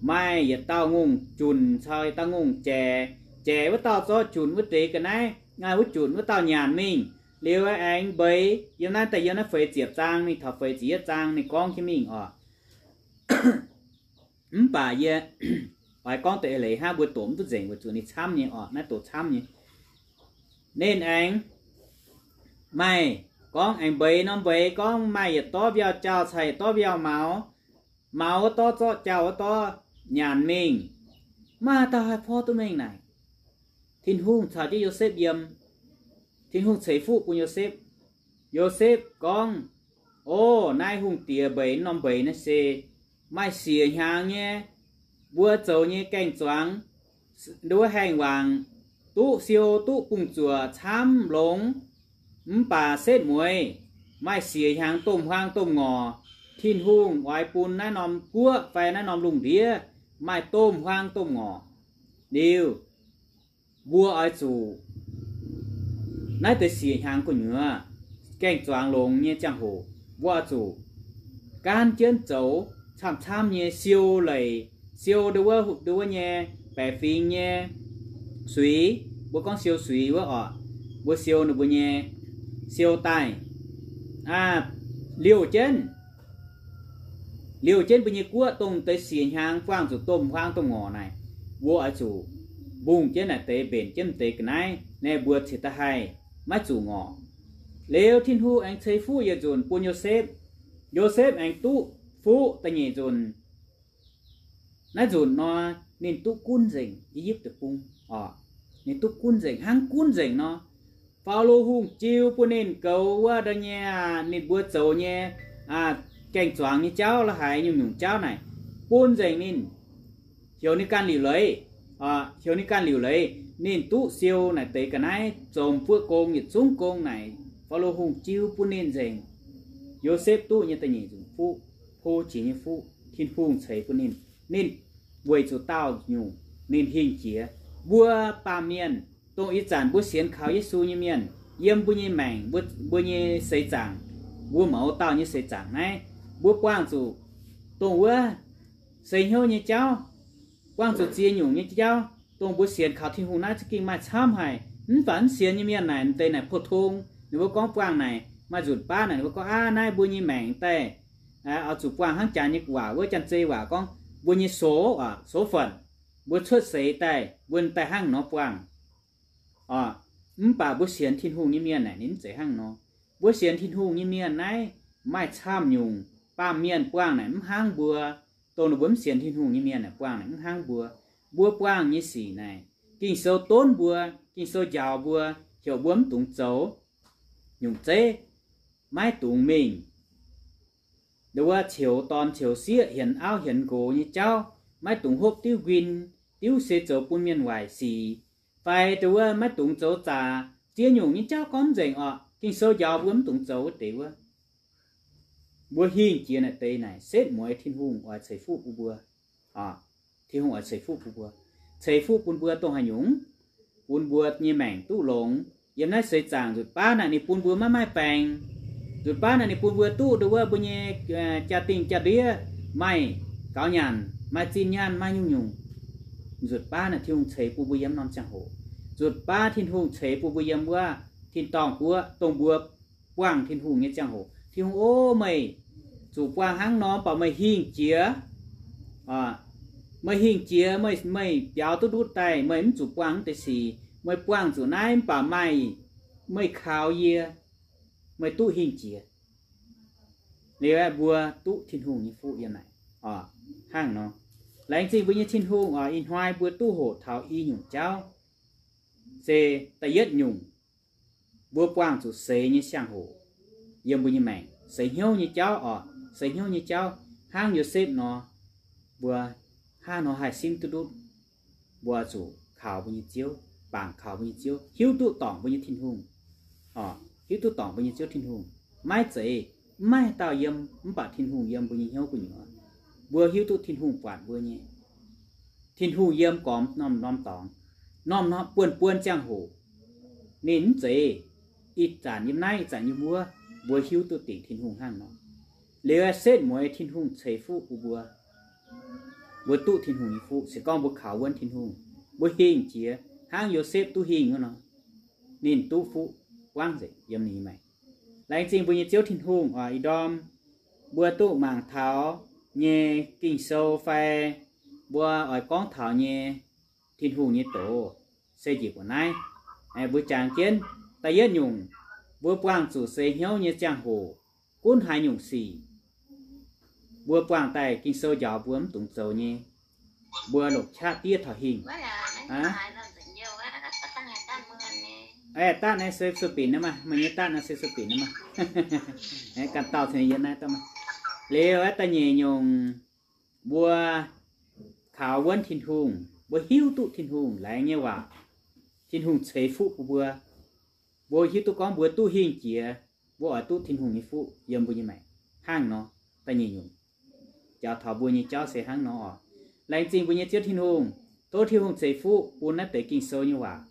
maaih yietc dauh ngongh junc caux yietc dauh ngongh jaic. Jaic wuov dauh zorqv junc wuov deix ga'naaiv, wuov junc wuov dauh nyanc mingh. Liuz aengx mbeix yiem naaiv, daaih yiem naaiv feix ziepc zaang mingh taux feix ziepc yietv zaang ninh gorngv jienv mingh oc. Mv baac yie oix gorngv deix eix leiz hnangv mbuo doqc mv duqv nzengc weic zuqc ninh camv nyei orqc, naaiv doqc camv nyei. Ninh aengx maaih gorngv aengx mbeix norm mbeix gorngv maaih yietc dorv mbiauh jauh caux yietc dorv mbiauh maux. Maux wuov dorv zorqv jauh wuov dorv nyanc mingh. Mv maaih dauh haih porv duqv mengh naaic. Tin-Hungh caux jienv Yosepv yiem. Tin-Hungh ceix fuqv bun Yosepv. Yosepv gorngv, O, naaiv hungh diex mbeix norm mbeix naaiv se maaih siec hnyangx nyei, mbuo zoux nyei gaeng-zuangx, nduov haengh wangc, duqv siou duqv bungx zuoqc camv longx, mv baac setv mueiz maaih siec hnyangx domh huaang domh ngorc. Tin-Hungh oix bun naaiv norm guoqv fai naaiv norm lungh ndiev maaih domh huaang domh ngorc. Liuz, mbuo oix zuqc naaiv deix siec hnyangx gu'nyuoz, gaeng-zuangx longx nyei ziangh hoc, mbuo oix zuqc gaanv jienv zoux camv-camv nyei siou leic, siou nduov wuov, nduov wuov nyei baeqc fingx nyei suix. Mbuo gorngv siou suix wuov orqc, mbuo siou ninh mbuo nyei siou daaih, liouh jienv liouh jienv mbuo nyei guoqv dongh deix siec hnyangx buangh zuqc domh huaang domh ngorc naaic, mbuo oix zuqc mbungh jienv naaic deix, mbenc jienv deix ga'naaiv, naaiv mbuo cingx daaih haih maiv zuqc ngorc. Liuz Tin-Hungh aengx ceix fuqv yietc nzunc bun Yosepv. Yosepv aengx duqv fuqv da'nyeic nzunc. Naaiv nzunc nor, ninh duqv gunv nzengc I^yipv Deic-Bung oc. Ninh duqv gunv nzengc, hnangv gunv nzengc nor. Faalo Hungh jiu bun ninh goux wuov nyei, ninh mbuo zoux nyei gaeng-zuangx nyei jauv la'haaix nyungc-nyungc jauv naaic, bun nzengc ninh, heuc ninh ganh liuc leiz, heuc ninh ganh liuc leiz. Ninh duqv siou naaic deix ga'naaiv, zomc buoqv gong, yietc zungv gong naaic, Faalo Hungh jiu bun ninh nzengc. Yosepv duqv nyei da'nyeic nzunc fuqv, hlo jiex nyei fuqv, Tin-Hungh ceix bun ninh. Ninh weic zuqc daauh nyungc ninh hingh jiex. Mbuo baamh mienh, dongh ih zanc mbuo sienx kaux Yesu nyei mienh, yiem mbuo nyei maengc, mbuo nyei seix zaangc, mbuo mouz dauh nyei seix zaangc naaiv, mbuo buangh zuqc dongh wuov seix hnyouv nyei jauv, buangh zuqc ziex nyungc nyei jauv. Dongh mbuo sienx kaux Tin-Hungh naaiv za'gengh maaih camv haic. Mv baac mv sienx nyei mienh naaic, m'deix naaic pou-tong, ninh mbuo gorngv buangh naaic maaih nzunc baav naaic, ninh mbuo gorngv, Aav, naaiv mbuo nyei maengc daaih oix zuqc buangh hnangv jaax nyei waac wuov, janx-zei waac gorngv, mbuo nyei số, số phận, mbuo cuotv seix daaih mbuo daaih hnangv nor buangh. Mv baac mbuo sienx Tin-Hungh nyei mienh naaic ninh mv zeiz hnangv nor. Mbuo sienx Tin-Hungh nyei mienh naaiv maaih camv nyungc. Baamh mienh buangh naaic mv hnangv mbuo. Dongh ninh mbuo mv sienx Tin-Hungh nyei mienh naaic buangh naaic mv hnangv mbuo. Mbuo buangh nyei sic naaic, Ging-Sou donv mbuo, Ging-Sou njaaux mbuo, heuc mbuo mv dungx zoux nyungc zeiv, maiv dungx mingh nduov wuov ceux dorn ceux sieqv, hienx auv hienx nqox nyei jauv, maiv dungx hopv diuv nquin, diuv se zoux bun mienh waaic sic, fai nduov wuov maiv dungx zoux zaax. Ziex nyungc nyei jauv gorngv nzengc orqc, Ging-Sou njaaux mbuo mv dungx zoux wuov deix wuov. Mbuo hingh jiex naaic deix naaic setv mueiz Tin-Hungh oix ceix fuqv bun mbuo. Tin-Hungh oix ceix fuqv bun mbuo. Ceix fuqv bun mbuo dongh haaix nyungc? Bun mbuo nyei maengc duqv longx. Yiem naaiv seix zaangc nzutc baav naaic ninh bun mbuo maiv maaih baengc. Nzutc baav naaic ninh bun mbuo duqv nduov wuov mbuo nyei jaa-dingh jaa-ndiev maaih gaux nyanc, maaih zinh nyaanh, maaih nyungc-nyungc. Nzutc baav naaic Tin-Hungh ceix bun mbuo yiem norm ziangh hoc. Nzutc baav Tin-Hungh ceix bun mbuo yiem wuov tin-dorngh guoqv, dongh mbuo buangh Tin-Hungh nyei ziangh hoc. Tin-Hungh, O, meih zuqc buangh hnangv nor, mv baac meih hingh jiex. Meih hingh jiex, meih, meih biaux duqv ndutv daaih, meih mv zuqc buangh mv deix sic. Meih buangh zuqc naaiv mv baac maaih, meih kaux yie, meih duqv hingh jiex. Liuz aeqv, mbuo duqv Tin-Hungh nyei fuqv yiem naaic. Hnangv nor, laengz zingh mbuo nyei Tin-Hungh oc. Ih hnoi mbuo duqv hoqc taux i nyungc jauv. Se da'yietv nyungc, mbuo buangh zuqc seix nyei ziangh hoc yiem mbuo nyei maengc, seix hnyouv nyei jauv oc. Seix hnyouv nyei jauv hnangv Yosepv nor, mbuo hnangv nor haih simv duqv ndutv. Mbuo zuqc kaux mbuo nyei Ziouv, bangc kaux mbuo nyei Ziouv, hiuv duqv dorngc mbuo nyei Tin-Hungh. Hiuv duqv dorngc mbuo nyei Ziouv Tin-Hungh. Maiv zeiz mv maaih dauh yiem mv baac Tin-Hungh yiem mbuo nyei hnyouv gu'nyuoz. Mbuo hiuv duqv Tin-Hungh buatc mbuo nyei. Tin-Hungh yiem gormx norm-norm dorngx, norm-norm buonv-buonv ziangh hoc. Ninh mv zeiz ih zanc yiem naaiv, ih zanc yiem wuov. Mbuo hiuv duqv dingc Tin-Hungh hnangv nor. Liuz setv mueiz Tin-Hungh ceix fuqv bun mbuo. Mbuo duqv Tin-Hungh nyei fuqv se gorngv mbuo kaux wuonv Tin-Hungh, mbuo hingh jiex hnangv Yosepv duqv hingh wuov nor, ninh duqv fuqv buangv nzengc yiem ninh nyei maengc. Laengz zingh mbuo nyei Ziouv Tin-Hungh oc. Ih ndorm mbuo duqv mangc taux nyei Ging-Sou fai mbuo oix gorngv taux nyei Tin-Hungh nyei doz se njiec mbuoqc naaiv. Mbuo jangx jienv da'yietv nyungc, mbuo buangh zuqc seix hnyouv nyei ziangh hoc gunv haaix nyungc sic mbuo buangh daaih Ging-Sou njaaux mbuo mv dungx zoux nyei, mbuo longc qaqv diev taux hingh. Aeqv, daav naaiv se sueih binc naaiv maah, meih nyei daav naaiv se sueih binc naaiv maah. Ganh dauh cingx yiem naaiv daaih maah. Liuz aeqv, da'nyeic nyungc, mbuo kaux wuonv Tin-Hungh, mbuo hiuv duqv Tin-Hungh laengz nyei waac, Tin-Hungh ceix fuqv bun mbuo. Mbuo hiuv duqv gorngv mbuo duqv hingh jiex, mbuo oix duqv Tin-Hungh nyei fuqv yiem mbuo nyei maengc hnangv nor. Da'nyeic nyungc, njaaux taux mbuo nyei jauv se hnangv nor oc. Laengz zingh mbuo nyei Ziouv Tin-Hungh, tov Tin-Hungh ceix fuqv bun naaiv deix Ging-Sou nyei waac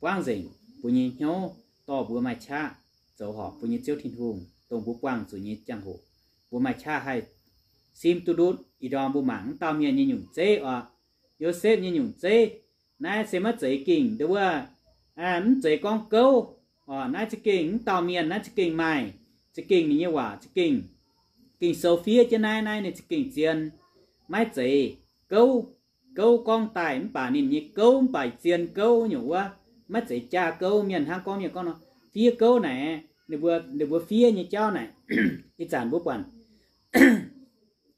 buangv nzengc mbuo nyei hnyouv, dorh mbuo maaih qaqv zoux horpc mbuo nyei Ziouv Tin-Hungh, dongh mbuo buangh zuqc nyei ziangh hoc, mbuo maaih qaqv haih sim duqv ndutv. Ih ndorm mbuo mangc mv dauh mienh nyei nyungc zeiv oc, Yosepv nyei nyungc zeiv. Naaiv se maiv zeiz gengh nduov, mv zeiz gorngv gouv oc. Naaiv za'gengh mv dauh mienh, naaiv za'gengh maaih, za'gengh ninh nyei waac za'gengh, Ging-Sou fiev jienv naaiv, naaiv ninh za'gengh zien, maiv zeiz gouv. Gouv gorngv daaih mv baac ninh nyei gouv mv baac zien gouv nyungc wuov, maiv zeiz jaa gouv. Mienh hnangv gorngv, mienh gorngv nor, fiev gouv naaic, ninh mbuo, ninh mbuo fiev nyei jauv naaic, ih zanc mbuo buatc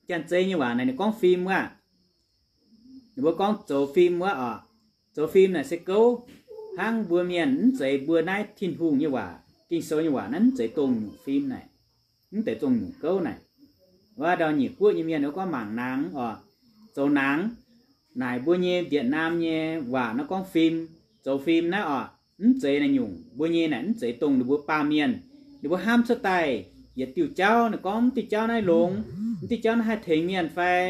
Janx-Zei nyei waac naaic ninh gorngv fim wuov. Ninh mbuo gorngv zoux fim wuov oc. Zoux fim naaic se gouv. Hnangv mbuo mienh mv zeiz, mbuo naaiv Tin-Hungh nyei waac, Ging-Sou nyei waac naaiv mv zeiz dongh nyungc fim naaic. Mv deix dongh nyungc gouv naaic. Wuov ndau nyiec guoqv nyei mienh wuov gorngv mangc nangx oc, zoux nangx. Naaic mbuo nyei Việt Nam nyei waac naaiv gorngv fim, zoux fim naaiv oc, mv zeiz naaic nyungc. Mbuo nyei naaic mv zeiz dongh ninh mbuo baamh mienh, ninh mbuo hnamv cuotv daaih yietc diuh jauv, ninh gorngv mv diuh jauv naaiv longx, mv diuh jauv naaiv haih tengx mienh fai,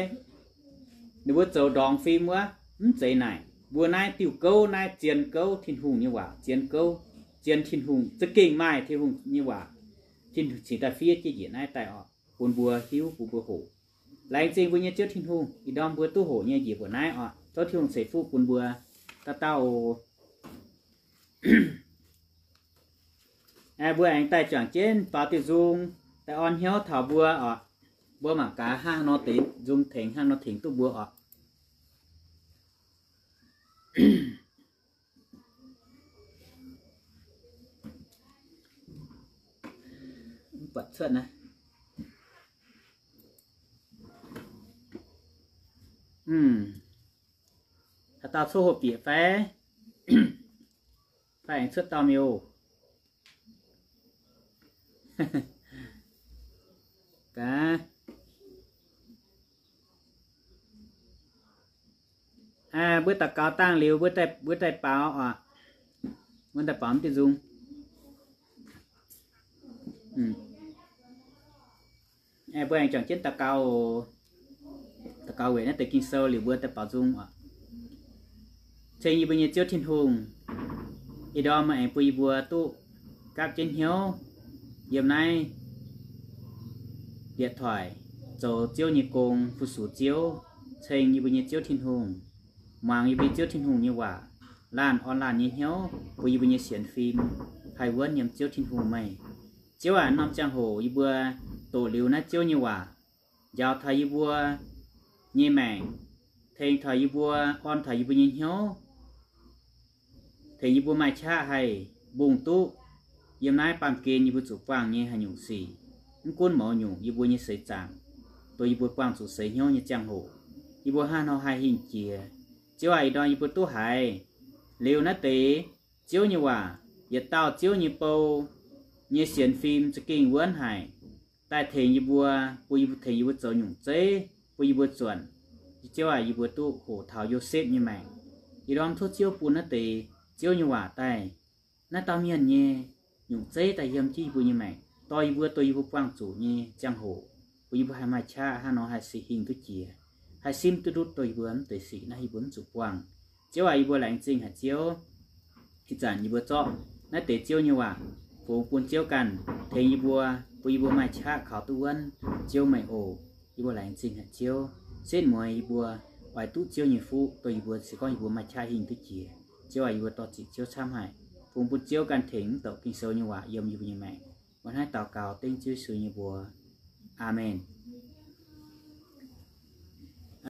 ninh mbuo zoux ndorngx fim wuov, mv zeiz naaic. Mbuo naaiv diuh gouv naaiv zien gouv, Tin-Hungh nyei waac zien gouv, zien Tin-Hungh, za'gengh maaih Tin-Hungh nyei waac. Tin-Hungh cingx daaih fiev jienv njiec naaiv daaih oc, bun mbuo hiuv, bun mbuo hoqc. Laengz zingh mbuo nyei Ziouv Tin-Hungh, ih ndorm mbuo duqv hoqc nyei njiec mbuoqc naaiv oc. Tov Tin-Hungh ceix fuqv bun mbuo dauh dauh oc. Mbuo aengx daaih juangc jienv faaux diuh nzung, daaih orn hnyouv taux mbuo oc. Mbuo mangc gaax hnangv nor deix nzung tengx, hnangv nor tengx duqv mbuo oc. Mv buatc cuotv naaiv. Haaix dauh coqv hopv bieqc fai? Fai aengx cuotv dauh miuc? Gaax. Mbuo daux gaux dangh liuz, mbuo daaih baaux oc. Mbuo daaih baaux mv diuh nzung. Mbuo aengx juangc jienv daux gaux oc. Daux gaux weic naaiv deix Ging-Sou liuz mbuo daaih baaux nzung oc. Ceng yie mbuo nyei Ziouv Tin-Hungh, ih ndorm meih aengx bun yie mbuo duqv gapv jienv hnyouv yiem naaiv yietc toic zoux Ziouv nyei gong, fu-sux Ziouv. Ceng yie mbuo nyei Ziouv Tin-Hungh, muangx yie mbuo nyei Ziouv Tin-Hungh nyei waac, laanh orn laanh nyei hnyouv, bun yie mbuo nyei sienx fim haih wuonv yiem Ziouv Tin-Hungh meih. Ziouv aac, norm ziangh hoc yie mbuo doqc liuz naaiv Ziouv nyei waac, njaaux taux yie mbuo nyei maengc, tengx taux yie mbuo, orn taux yie mbuo nyei hnyouv, tengx yie mbuo maaih qaqv haih mbungh duqv yiem naaiv baamh gen yie mbuo zuqc buangh nyei haaix nyungc sic. Mv gunv mouz nyungc yie mbuo nyei seix zaangc, dongh yie mbuo buangh zuqc seix hnyouv nyei ziangh hoc, yie mbuo hnangv nor haih hingh jiex. Ziouv aac, ih ndorm yie mbuo duqv haiz liuz naaiv deix Ziouv nyei waac, yietc dauh Ziouv nyei bou nyei sienx fim za'gengh wuonv haic, daaih tengx yie mbuo, bun yie mbuo, tengx yie mbuo zoux nyungc zeiv, bun yie mbuo zuonc. Ziouv aac, yie mbuo duqv hoqc taux Yosepv nyei maengc. Ih ndorm tov Ziouv bun naaiv deix Ziouv nyei waac daaih, naaiv dauh mienh nyei nyungc zeiv daaih yiem jienv yie mbuo nyei maengc, dorh yie mbuo, dorh yie mbuo buangh zuqc nyei ziangh hoc, bun yie mbuo haih maaih qaqv hnangv nor haih sic hingh duqv jiex, haih simv duqv ndutv dongh yie mbuo mv deix sic naaiv yie mbuo mv zuqc buangh. Ziouv aac, yie mbuo laengz zingh haic Ziouv. Ih zanc yie mbuo zorqv naaiv deix Ziouv nyei waac fungx bun Ziouv ganh tengx yie mbuo, bun yie mbuo maaih qaqv kaux duqv wuonv Ziouv meih oc. Yie mbuo laengz zingh haic Ziouv. Setv mueiz yie mbuo oix duqv Ziouv nyei fuqv, dongh yie mbuo se gorngv yie mbuo maaih qaqv hingh duqv jiex. Ziouv aac, yie mbuo dorh ziqc Ziouv camv haic, fungx bun Ziouv ganh tengx mv douc Ging-Sou nyei waac yiem yie mbuo nyei maengc. Mbuo hnangv daux gaux dengv Ziouv Yesu nyei mbuox. Aamen.